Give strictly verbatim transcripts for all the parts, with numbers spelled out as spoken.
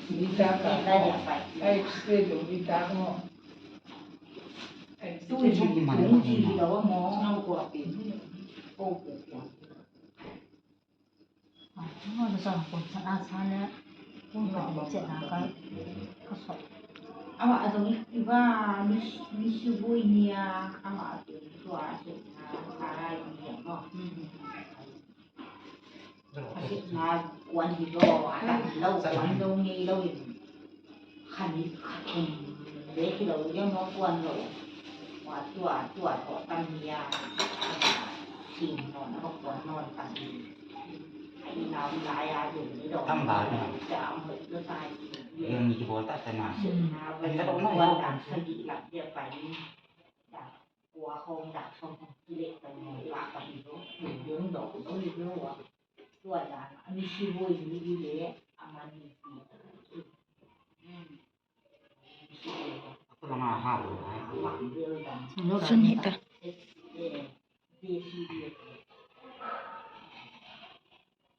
Vita ka mo. X-ray lo vita mo. X-ray lo vita mo. Ama adong iva misi bui nia ama adong tua se na ara ni mo. Asina kuan hi lo, adam lo, kuan lo ngei lo in. Khan ni khan kum le hi lo, yang no kuan lo. Wa tua, tua to tam nia. Sin no, na ko kuan no tam ni. Ai na la ya de ni lo. Tam ba ni. Ja mo lo tai. Yang ni ki bol ta ta na. Sin na, wa kuan tam sa di la dia pa ni. Ja. Kua hong dak song hong kile ta mo la ka hi lo, hi lo lo lo hi lo wa. Tua dan, a mi si bo hi ni le, a man ni pi. Ako lang ha lo. Lo sun hita. Eh, eh, de si de.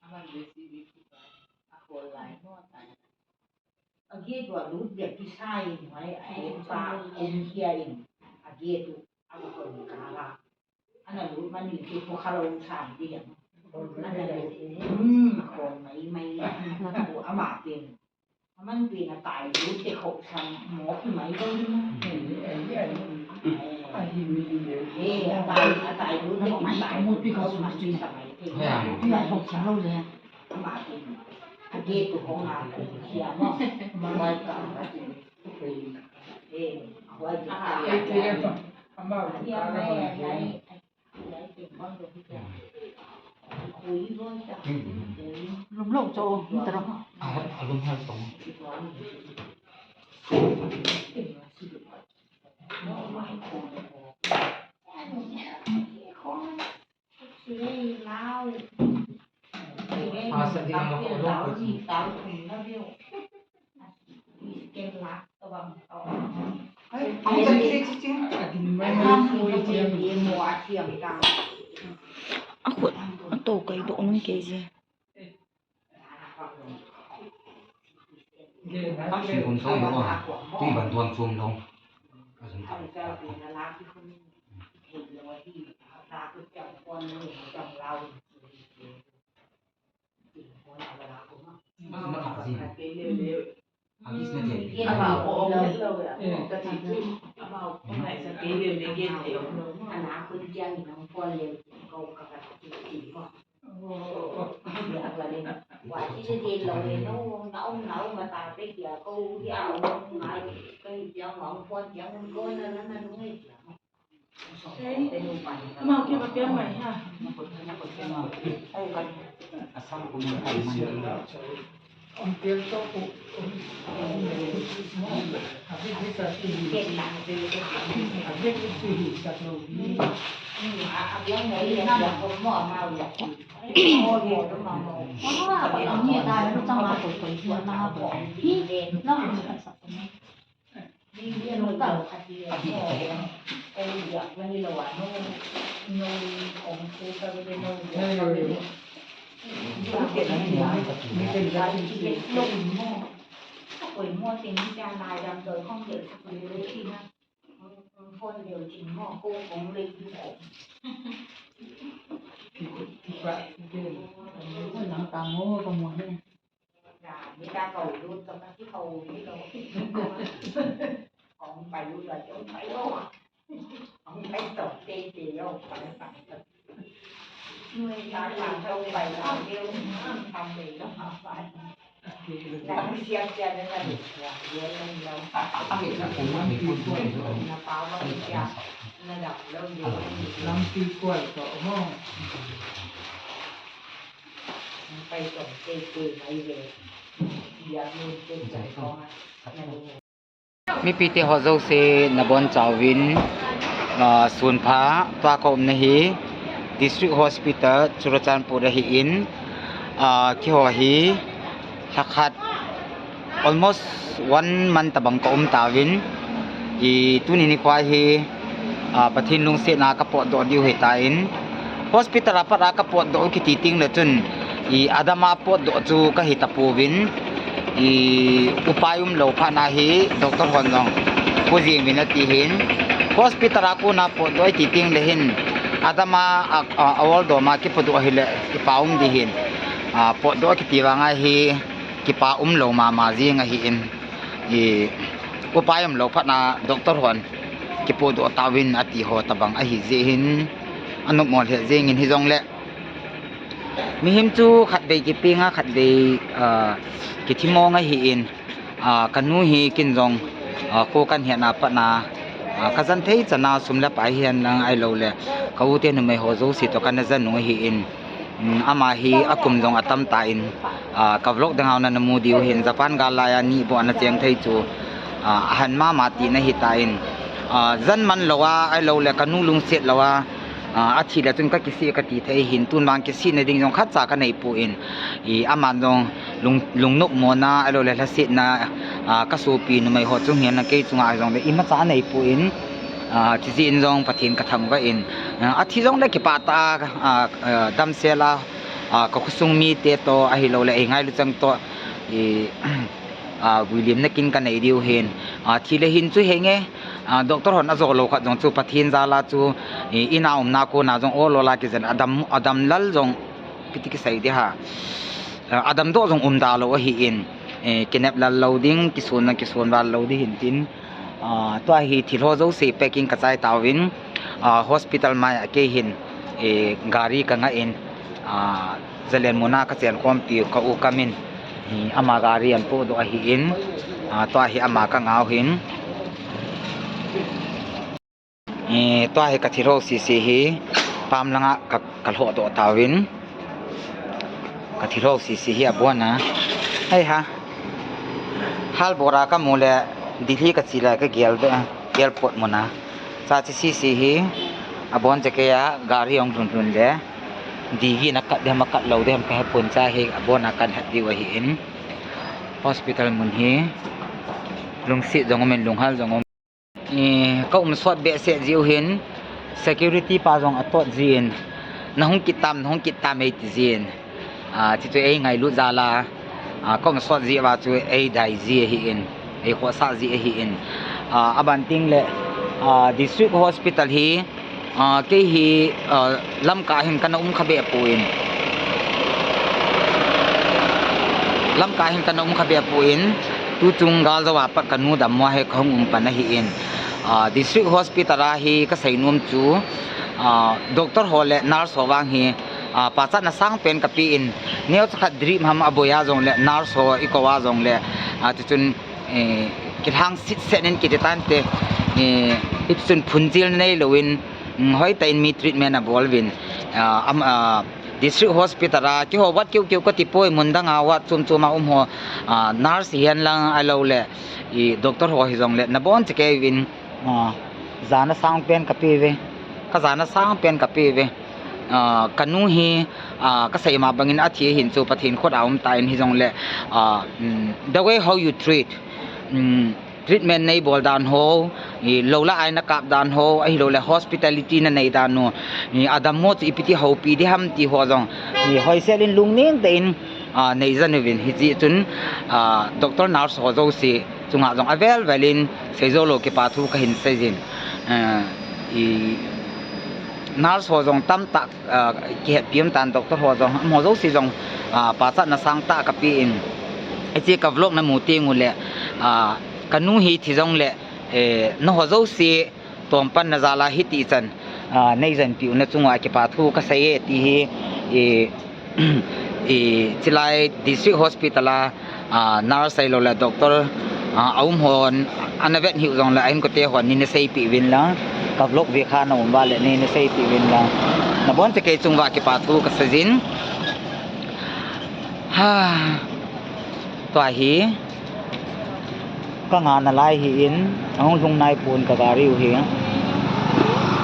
A man de si de. Ako lai mo ta. Age tua lut bep kisai in, mai, ai, pa, um, hia in. Age tu, a ko kon ka la. Ana lut man ni ki ko khalo sa di ya. Ana lut, um, ko mai, mai, ko ama pen. Aman pen a tai lut te ko san mo ki mai do ni. Eh, a tai, a tai lut te ki tai lut ko man ki sa mai te. Ama pen. Age tu ko ha ko hia mo. Mai ka. Eh, wai ka. Ama ka. Lum lo cho, ni tara. A, a lum hal tong. A, sa di na ko lo ko. A khut, a to kai do nung kei je. Singkum song yo a, tui ban tuang chom lo. A sum ta. Mas, mas, mas, mas. Agis na je. Ama ke ba pian mai ha. Asam ko ni kai mai. Ang pian to ko. Nang ta mo ka mo he. Lampi kuai to mo. Mipi te ho jouse nabon chauvin, ah, sunpha tua ka umna hi District Hospital Churachandpur ahin, ah, keiho hi lhakhat almost one month tabang ka um tauvin, i tuni nikho hi, ah, Pathen lungsetna ka potdoh diu hitan, hospital a pat a ka potdoh u kiti teng le chun, i adam a potdoh chu ka hita pouvin, I upai umlou phat na hi doctor hon jong pu jing uvin ati hin, hospital a kona potdoh i ti teng le hin, adama a, a, a oldom a kipotdoh ahile kipa um ding hin, a, potdoh kiti vang a hi kipa umlou mama jing ahin, i upai umlou phat na doctor hon kipotdoh tauvin ati ho tabang ahi jeh hin, anopmo lheh jeng in hijongle, mihem chu khatvei kipeng a, khatvei, ah, kithimong ahin, ah, kanu hi ken jong, ah, kho kahin hetna pat na, ah, kajen thei chan a sum le pai hihen lang ahiloule, ka u te numei ho jouse toh kana jen u ahin, um, ama hi akum jong atam tan, ah, ka vlog dang a nana mu diu hin, Japan gal lai a ni bou ana cheng thei chu, ah, ahan mama tina ahitan, ah, jen man lou a, ahiloule kanu lungset lou a, ah, athi le chun kakisih kati thei hin, tun vang kisihna ding jong khatcha kanei poi, i aman jong lung, lungnopmo na, ahiloule lhasetna, ah, kasopi numei ho chung hihen lang kei chunga hijongle imacha anei poi, ah, chujeh in jong Pathen kathangvah in, ah, athi jongle kipah tah a, ah, ah, damsel a, ah, kakhosung mite toh, ahiloule eingailu chang toh, i, ah, guilimna kin kanei diu hin, ah, thi le hin chu henge, ah, doctor hon ajo lou khat jong chu Pathen jal a chu, i, ina umna kona jong ol ol a kijen adam, adam lal jong ipi ti kisei ding ham, ah, adamdoh jong umda lou ahin, eh, kinep lal lou ding, kison jong kison val lou ding hin tin, ah, tua hi thil ho jouse packing kachai tauvin, ah, hospital mai a kei hin, eh, gari kangah in, ah, Zalen mun a kachen khompiu ka u Kam in, hi ama gari ahin pohdoh ahin, ah, tua hi ama kangah u hin. Eh, tua hi kathil ho sese hi pam langa ka, kalhohdoh tauvin. Kathil ho sese hi abon a. Hei ha. Halbora kamu le Delhi kache le kagel be, airport mun a. Chache sese hi abon chekei a gari hung lhun lhun le. Digi na kat dem a kat lou dem kahepon, cha hi abon a kahin het diu ahin. Hospital mun hi lungset jong um in lunghal jong um. Eh, ka um sot behseh jeh u hin, security pa jong atot jin, nahung kit tam, nahung kit tam eiti jin. Ah, chuchu eingailut jal a, ah, ka um sot jeh uva chu eidai ji ahin, eikhohsah ji ahin. Ah, aban teng le, ah, District Hospital hi, ah, kei hi, ah, Lamka hin kana um kha beh poi. Lamka hin kana um kha beh poi. Tuchung gal jou a pat kanu dammo a hi kahung um pan ahin. Ah, District Hospital a hi kasei nom chu, ah, doctor ho le nurse ho vang hi, ah, pachatna sangpen kapen, neocha khat drip ham aboi a jongle nurse ho ikou a jongle, ah, chuchun, eh, kilhang sitset in kiti tante, eh, hichun phunchilna neilou in, um, hoitah in mi treatment abol uvin, ah, am, ah, District Hospital a, keiho ward keu keu kati poi, mun dang a ward chom chom a um ho, ah, nurse hihen lang ahiloule, i doctor ho hijongle, nabon chekei uvin, ah, jana sangpen kape uve, kajana sangpen kape uve. Ah, kanu hi, ah, kasei ma bangin athi ahin chu Pathen khut a um tan hijongle, ah, um, the way how you treat, um, treatment neibol dan ho, i lou le ai nakap dan ho, ahiloule hospitality nanei dan u, i adammo chu ipi ti houpi ding ham ti ho jong, i hoisel in lungneng tah in, ah, nei jen uvin, hijeh chun, ah, doctor nurse ho jouse chunga jong avel vel in seijou lou kipa thu kahin seijin. Ah, i nurse ho jong tamtah, ah, kihetpi um tan, doctor ho jong, amaho jouse jong, ah, pachatna sangtah kapen, hiche ka vlog namu teng ule, ah, kanu hi thi jongle, eh, nangho jouse tompanna jal a hitichan, ah, neijenpi u nachung uva kipa thu kasei e ti hi, i, i, chulai District Hospital a, ah, nurse ahiloule doctor, ah, aum hon, ana vet hih u jongle, a inkote hon neina seipeh uvin lang, ka vlog ve kha naum uva le neina seipeh uvin lang, nabon chekei chung uva kipa thu kaseijin. Ha, tua hi kangah nalai hin, ahung lhung naipon ka gari u hi.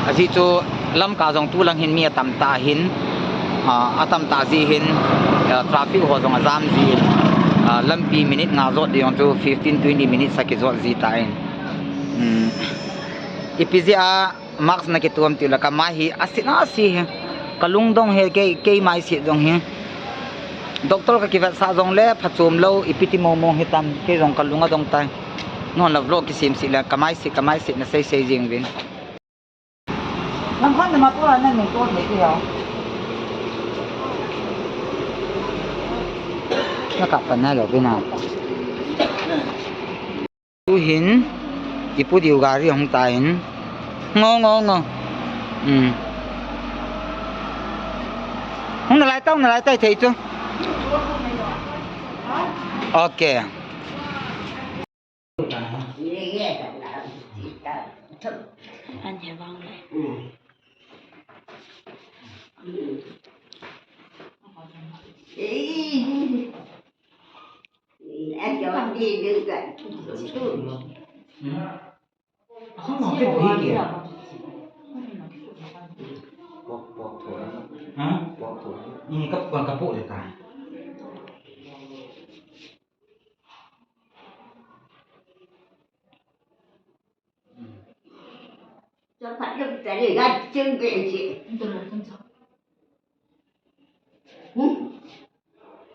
Ajeh chu Lamka jong tulang hin mi atamtah hin, ah, atamtah jeh hin, ah, traffic ho jong ajam jin, ah, lampi minute nga jot ding jong chu fifteen twenty minutes akijot ji tan. Um, ipi jeh a mask nakitom tiule kamai hi aset a se hi. Kalungdong hi kei, kei maiset jong hi. Doctor ka kivetsah jongle phachom lou, ipi ti momo hitam, kei jong ka lung adong tai. Nangho la vlog kisem seh le, ka mai seh, ka mai seh, na sei sei jing uvin. Nang khan na ma tua na nung tua thei ti hao. Na kap pan na lou pi na. Tu hin, ipu diu gari hung tan. Ngo, ngo, ngo. Hmm. Hung nalai tau, nalai tai thei chu. Ok. An he vang le. Pok, pok thua. Ha? Pok thua. Ni kap, kap, kap, le ta.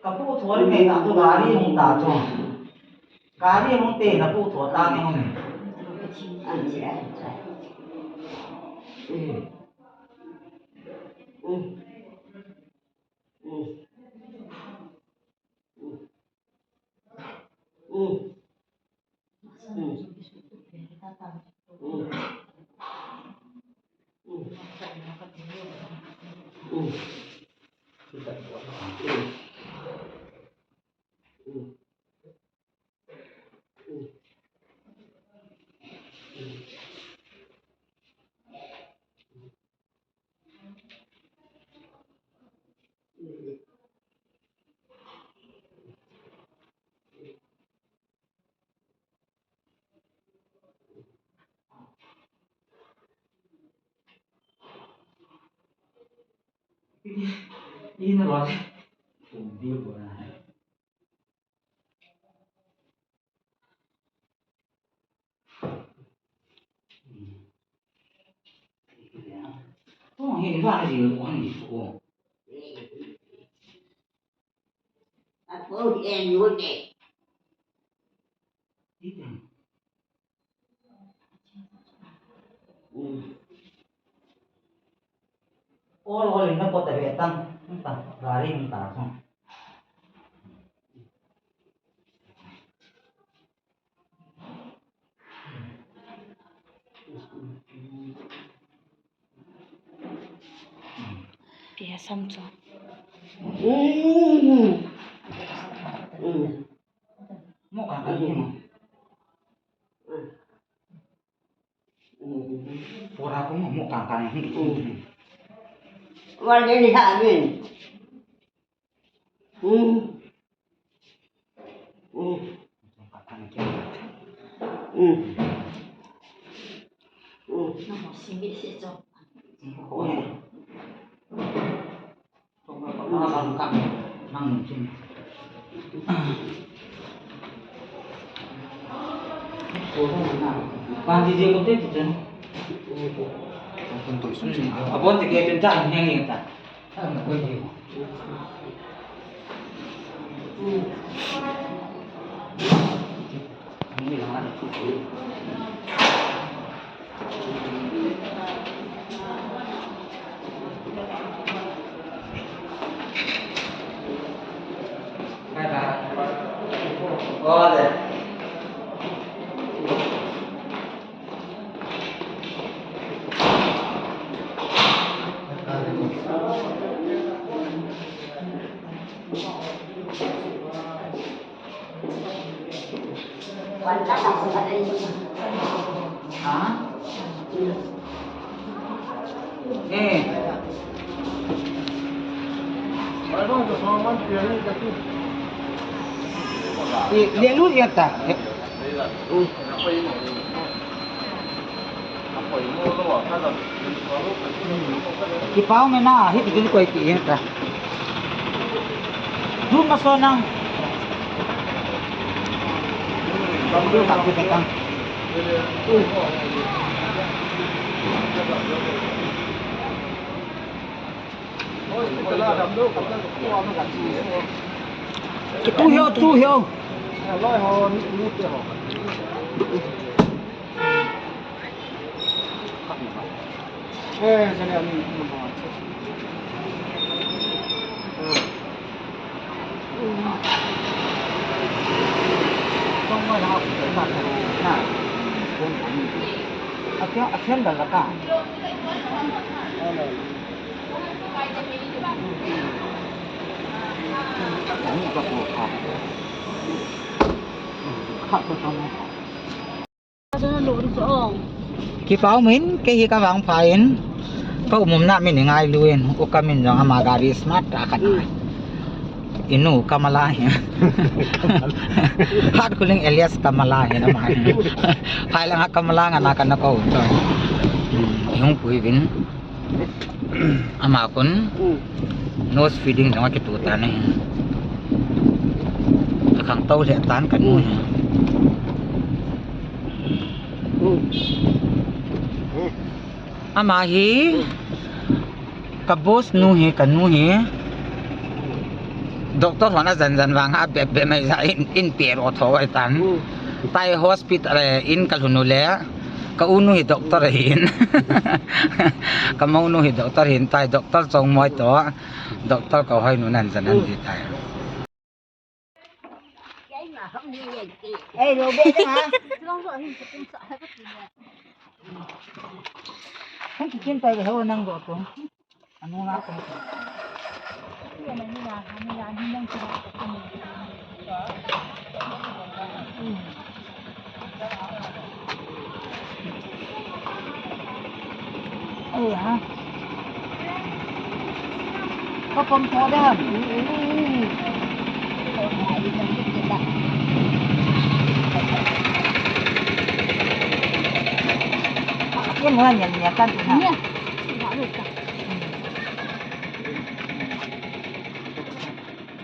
Ka pu thua le ta tu gari hung ta tu. Gari hung te na pu thua ta ni hung. Ina lo. Ol ol in na pot a ve tang, tang, gari in ta song. Pia sam chu. Mo ka ka ni mo. Pora ko mo ka ka ni hi. Wa le ni ha min. Abon ti ke pen ta nang yang ta. Ha? Eh. Eh, le lu ya ta. Kipao me na, hi ti koi ti ya ta. Dun ma so nang. Dun ta ku ta. Tu hiu, tu hiu. Kipah um in, kei hi ka vangpha in, ka um um na min i ngailu in, u ka min jong ama gari smart a khat. Mm. I nu Kamala hi. Hat Kuling alias Kamala hi na ma hi. Phai lang a Kamala nga na ka na ko to. Mm, i hung pui vin. Ama kun. Mm. Nose feeding jong a kitu ta na hi. A khang to le tan ka nu hi. Mm. Ama hi ka boss nu hi, ka nu hi. Doctor hon a jan jan vang a bep bep mai ja in, in pe ro tho ai tan. Mm. Tai hospital, eh, in ka lhun u le. Ka u nu hi doctor ahin. Ka mo nu hi doctor ahin tai, doctor Chongmoi to. Doctor Kauhoi nu nan jan an ti tai. Ei, lo be te ha. Kan kikin tai ho nang go ko. Anu nga ko. Ei ha. Ko pom tho de ha. Ye mo nyan nyan kan tu ha. Nya.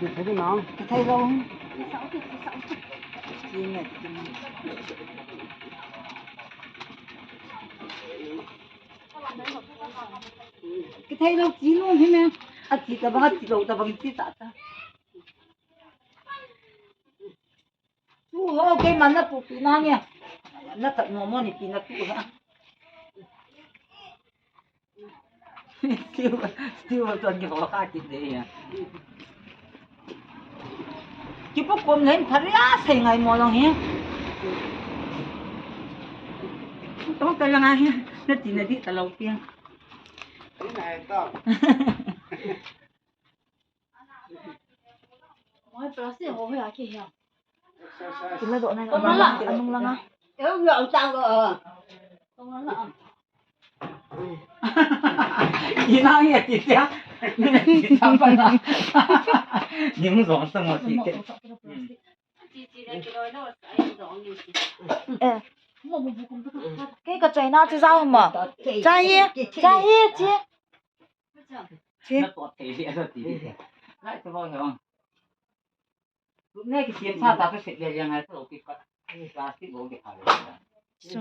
Ka thei lo. Ka thei lo. Ka thei lo, chi nom hi me. A chi ta bang, a chi lo ta bang, chi ta ta. Tu ho, kei man na pu pi na nge. Na ta nom mo ni pi na tu ha. Still, still ton ki ho kha ki de ya. Kipu kom len pharia sei ngai mo long hi. Tong ta langa hi. Na ti na di ta lo pi. Moi plastic ho hi a ki hi. Kila do na. Tong la. Anung langa. Eu yo tang go. Tong la. Ina nge ti tia. Ti tia pa na. Ni mu zong sa mo ti ke. Eh. Kei ka China chi za ma. Cha hi, cha hi chi. Chi. Na to te li a ti. Lai to ho. Ne ki siam sa ta ka set le liang ai to ki ka. Plastic bo ki pha le. So.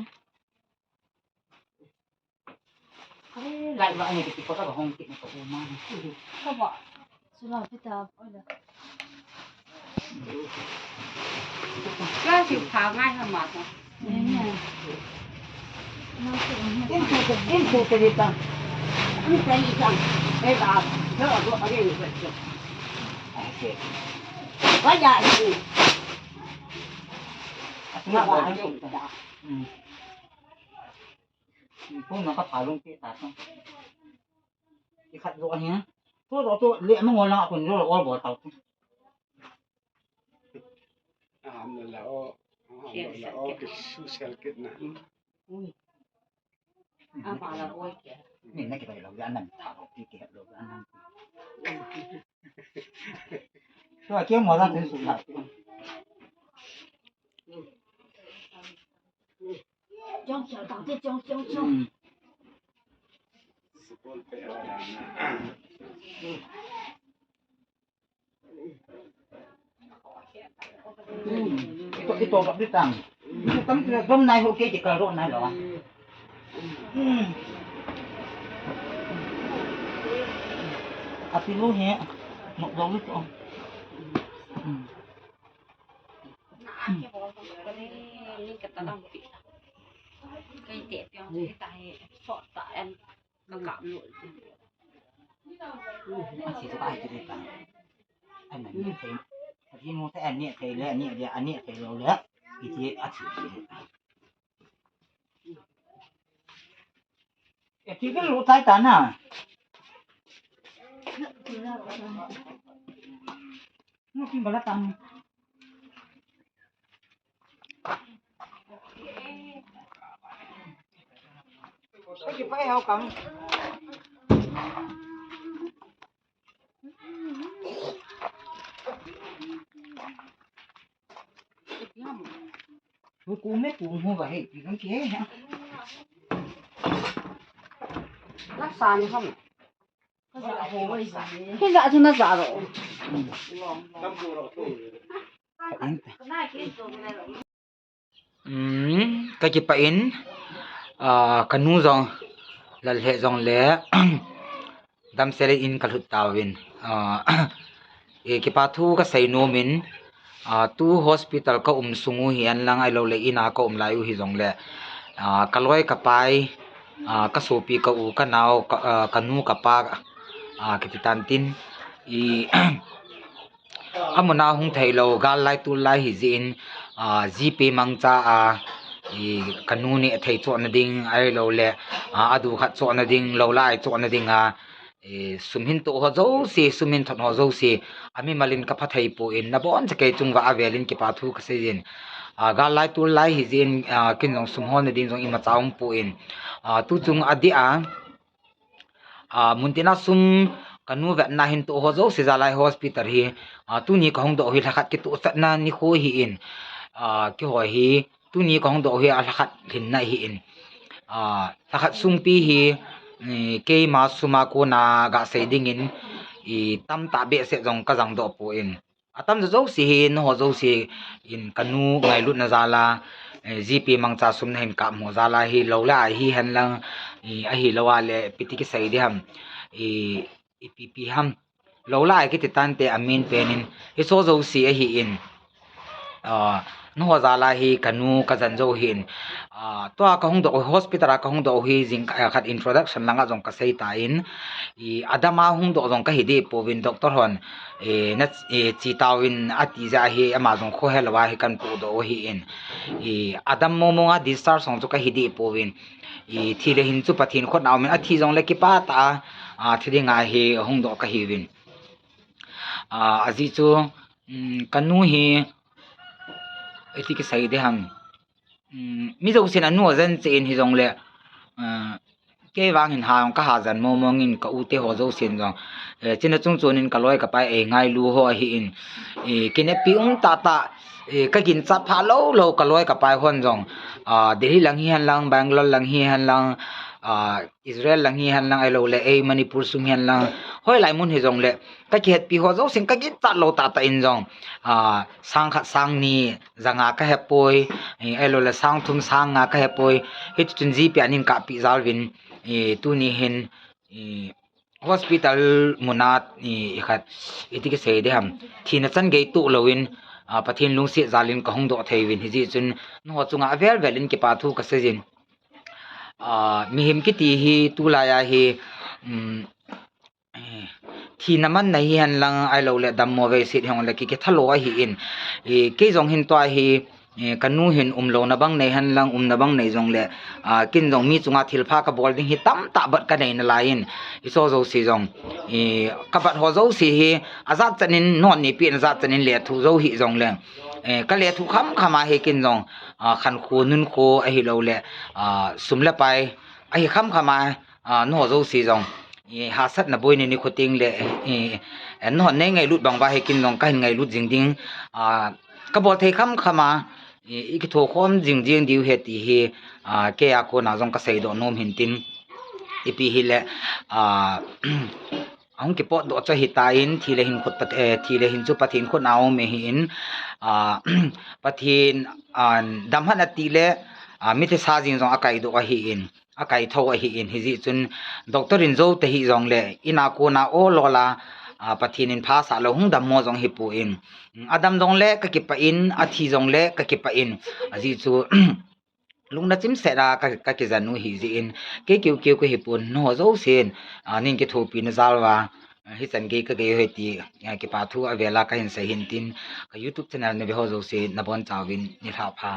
Ai, lai ba ne ki ko ta ka hong ki ko ma. Ka ba. Sula pita. Oi la. Ka si pha ngai ha ma ta. Aham na la o, aham na la o, kisu sel kit na. Ui. Ama la boi ke. Ni na kibai lo ya nan ta lo ki ke lo ya nan. So a ke mo la te su la. Jong jong tang te jong jong jong. Ito, ito, kapit lang. Ito, kapit lang. Dom na ho ke, di karo na lo. Api lo he. Nok daw ito. Asi sa ai ti ta. An ne thei. Ati mo ta an ne thei le, an ne dia, an ne thei lo le. Iti a ti. E ti ke lo tai ta na. Mo kin bala tan. Ko ki pai hao kam. Ku me ku mu ba he, pi kan ki he ha. Na sa ni ham. Ka za ho wai sa ni. Ka za chu na za ro. Um, ka kipah in, ah, ka nu jong, lal he jong le, damsel in ka lut tauvin. Ah, e, kipa thu ka sei nom in, ah, tu hospital ka um sung u hi hen lang ahilou le in a ka um lai u hi jong le, ah, ka loi ka pai, ah, ka sopi ka u ka nao, ka, ah, ka nu ka pa, ah, kiti tan tin, i, Amun a hung thei lou, gal lai tul lai hi jeh in, ah, GPay mangcha a, i, ka nu neh thei chohna ding, ahilou le, ah, a du khat chohna ding, lou lai chohna ding a, i, sum hin toh ho jouse, sum hin thot ho jouse, a mimal in ka pha thei poi, na boncha kei chunga a vel in kipa thu ka sei jin. Ah, gal lai tul lai hi jeh in, ah, kin jong sum holna ding jong imacha um poi. Ah, tu chung a dia, Ah, mun tina sum ka nu vetna hin toh ho jouse jal a hi hospital hi, ah, tuni ka hung doh hi lhakhat kitohsahna nikho hi in, ah, kihoi hi tuni ka hung doh hi a lhakhat lhinna hi in, ah, lhakhat sungpi hi, eh, keima sum a kona ga sei ding in, i tamtah behseh jong ka jang doh poi. Atam jo jouse hi, nangho jouse in ka nu ngailutna jal a, eh, GPay mangcha sum na hin kap mo jal a hi, lou lai hi hen lang, i, ahilou a le, ipi ti kisei ding ham, i, ipi pi ham. Lou lai kiti tante a min pen in, hicho jouse ahi in, ah, nangho jal a hi ka nu ka jan jo hi in, ah, tua ka hung doh, hospital a ka hung doh hi jing khat introduction lang a jong ka sei ta in, i, adam a hung doh jong ka hi deh pouvin doctor hon, e, na, e, che tauvin ati jeh a hi ama jong kho helou a hi kan pu doh u hi in. I, adam mong mong a discharge jong chu ka hi deh pouvin. I, thi le hin chu Pathen khut a um in, athi jong le kipah tah a, a, thi ding a hi hung doh ka hi uvin. A, ajeh chu, um, ka nu hi, iti kisei ding ham. Um, mi jousen a nu a jan cheh in hi jong le, uh, kei vang hin ha jong ka ha jan mong mong in ka u te ho jousen jong. Eh, chuna chung chun in ka loi ka pai ei ngailu ho ahi in. Eh, kinepi um tah tah, eh, ka ginchat pha lou lou ka loi ka pai hon jong. Ah, Delhi lang hi hen lang, Bangalore lang hi hen lang, ah, Israel lang hi hen lang, ahilou le, ei Manipur sung hi hen lang. Hoilai mun hi jong le, ka kihetpi ho jousen ka ginchat lou tah tah in jong. Ah, sang khat sang ni, janga ka hepoi, eh, ahilou le sang thum sang nga ka hepoi, hiti chun GPay a nin ka pi jal uvin, eh, tuni hin, eh, hospital mun a, eh, khat, iti kisei ding ham, thina chan gei toh lou in, ah, Pathen lungset jal in ka hung doh thei uvin, hijeh chun, nangho chunga avel vel in kipa thu ka sei jin. Ah, mihem kiti hi tulai a hi, um, Eh, thina manna hi hen lang ahilou le dammo vei sit hi hong le ki, kitha lou ahi in. Eh, kei jong hin tua hi, eh, ka nu hin umlouna bang nei hen lang umna bang nei jong le, ah, kin jong mi chunga thilpha ka bol ding hi tamtah bat ka nei nalai in. Hicho jouse jong, eh, ka bat ho jouse hi ajat chan in non ni pi in ajat chan in lethuh jou hi jong le. Eh, ka lethuh kham kham a hi kin jong, ah, khankho nunkho ahilou le, ah, sum le pai ahi kham kham a, ah, nangho jouse jong, i, hahsatna boina nikho teng le, i, eh, nangho nei ngailut bang uva hi kin jong ka hin ngailut jing ding, ah, ka bol thei kham kham a, i, i kitho khom jing jing diu ahi ti hi, ah, kei a kona jong ka seidoh nom hin tin, ipi hile, ah, ahung kipotdoh chu ahi tan, thi le hin khut Pat-, eh, thi le hin chu Pathen khut a um ahi in, ah, Pathen, ah, damhat ati le, ah, mithisa jing jong akaidoh ahi in. Akaitho ahi in, hijeh chun doctor in jou tahih jong le, in a kona ol ol a, Pathen in phasah lou hung dammo jong hipon, adam jongle kakipah in, athi jongle kakipah in, ajeh chu lungna chimset a ka, kakijanu hijeh in, kei keukeu kahipon, nangho jousen nin kithopina jal uva hichan gei kagei u ahi ti kipa thu avel a kahin sei hin tin, ka YouTube channel naveho jouse nabonchauvin nilhah pha.